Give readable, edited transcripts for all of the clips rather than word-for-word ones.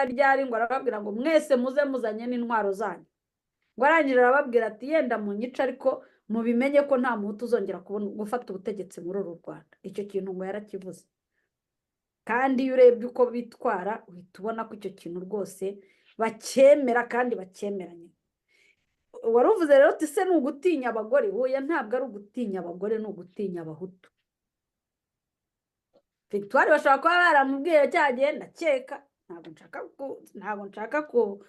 Ryari ngo arababwira ngo mwese muze muzanye n'intwaro zanyu. Ngo arangije arababwira ati: "Yenda munyice, ariko mubimenye ko nta Muhutu uzongera kubona gufata ubutegetsi muri uru Rwanda." Icyo kintu ngo yarakivuze, kandi iyo urebye uko bitwara uhita ubona ko icyo kintu rwose bacyemera kandi bacyemeranya. Wari uvuze rero uti: "Se ni ugutinya abagore?" Oya, ntabwo ari ugutinya abagore, ni ugutinya Abahutu. Victoire bashobora kuba baramubwiye cya gihe, ndakeka. Ntabwo nshaka ko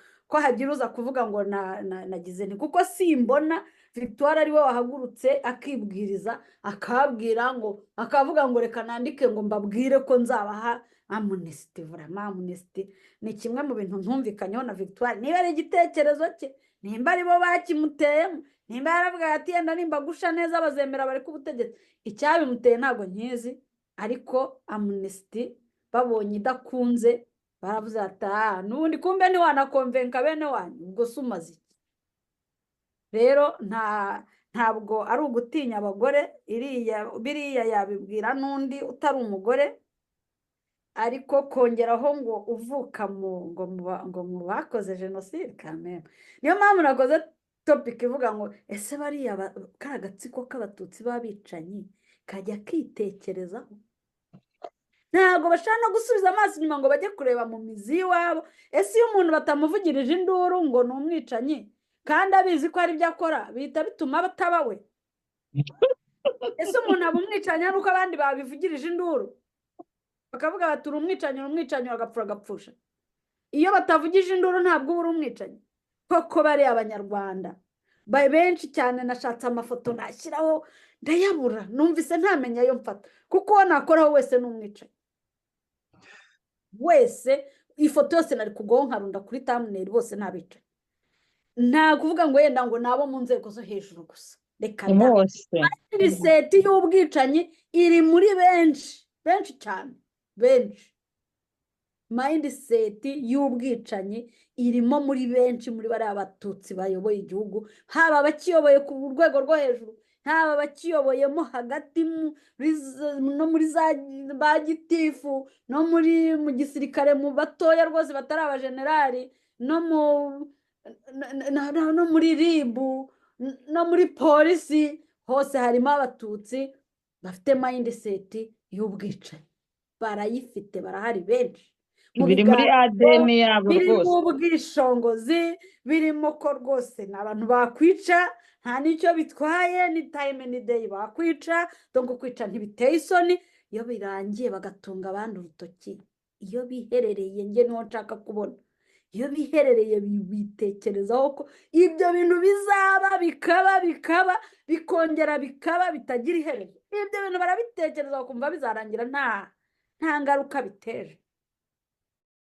hagira uza kuvuga ngo nagize nti, kuko simbona Victoire ari we wahagurutse akibwiriza, akababwira ngo, akavuga ngo: "Reka nandike ngo mbabwire ko nzabaha amnistie." Vraiment, amnistie ni kimwe mu bintu ntumvikanyeho na Victoire. Niba ari igitekerezo cye, nimba ari bo bakimuteyemo, nimba yaravuga ati: "Yenda nimbagusha neza bazemera bari ku butegetsi," icyabimuteye ntabwo nkizi. Ariko amnistie babonye idakunze, baravuze ati: "Ah, n'ubundi kumbe ntiwanaconvainca bene wanyu, ubwo se umaze iki?" Rero ntabwo ari ugutinya abagore. Iriya biriya yabibwira n'undi utari umugore, ariko kongeraho ngo uvuka mu ngo mu ba- ngo mu bakoze jenoside kameme. Niyo mpamvu nakoze topic ivuga ngo: ese bariya kariya gatsiko k'Abatutsi b'abicanyi kajya kitekerezaho? Ntabwo bashaka no gusubiza amaso inyuma ngo bajye kureba mu mizi y'iwabo. Ese iyo umuntu batamuvugirije induru ngo ni umwicanyi kandi abizi ko hari ibyo akora, bihita bituma bataba we? Ese umuntu aba umwicanyi ari uko abandi babivugirije induru bakavuga bati: "Uri umwicanyi, uri umwicanyi," agapfura agapfusha? Iyo batavugije induru ntabwo uba uri umwicanyi koko? Bariya Abanyarwanda benshi cyane, nashatse amafoto nashyiraho ndayabura, numvise ntamenya ayo mfata, kuko uwo nakoraho wese ni umwicanyi wese. Ifoto yose nari kugwaho nkarunda kuri thumbnail, bose ni abicanyi. Nta kuvuga ngo yenda ngo ni abo mu nzego zo hejuru gusa, reka da. Bose. Mindset y'ubwicanyi iri muri benshi, benshi cyane, benshi. Mindset y'ubwicanyi irimo muri benshi muri bariya Batutsi bayoboye igihugu, haba abakiyoboye ku rwego rwo hejuru, haba abakiyoboyemo hagati, no muri za ba gitifu, no muri mu gisirikare, mu batoya rwose batari abajenerali, no muri RIB, no muri polisi, hose harimo Abatutsi bafite mindset y'ubwicanyi. Barayifite, barahari benshi. Mu Biri muri biganiro ADN yabo. Birimo Rwose. ubwishongozi, birimo ko rwose ni abantu bakwica nta n'icyo bitwaye, ni time ni day bakwica. Donc kwica ntibiteye isoni. Iyo birangiye bagatunga abandi urutoki, iyo biherereye, njye niho nshaka kubona, iyo biherereye bitekerezaho ko ibyo bintu bizaba, bikaba, bikaba, bikongera bikaba, bitagira iherezo. Ibyo bintu barabitekereza bakumva bizarangira nta ngaruka biteje.